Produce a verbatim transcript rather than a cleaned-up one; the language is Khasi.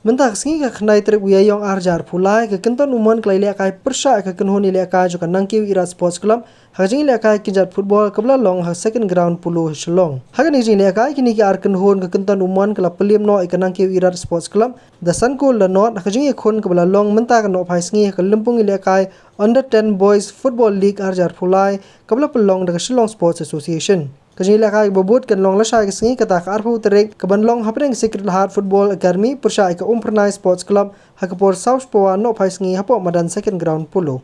Mynta ka sngi ka khyndai tarik u Ïaïong ar hajar arphew lai, ka Kynton U Mon ka la ïalehkai pyrshah ïa ka kynhun ïalehkai jong ka Nangkiew Irat Sports Club ha ka jingïalehkai kynjat football kaba la long ha Second Ground Polo ha Shillong. Ha kane ka jingïalehkai, kine ki ar kynhun ka Kynton U Mon ka la pynliem noh ïa ka Nangkiew Irat Sports Club da san kol la nod ha ka jingïakhun kaba la long mynta ka nohphai sngi ha ka lympung ïalehkai Under ten Boys Football League ar hajar arphew lai, kaba la pynlong da ka Shillong Sports Association. Ka jingïalehkai kaba bud kan long lashai ka sngi, kata ka arphew tarik, kaban long hapdeng Sacred Heart Football Academy pyrshah ïa ka Umphyrnai Sports Club ha ka por saw shiphew nohphai sngi hapoh madan Second Ground Polo.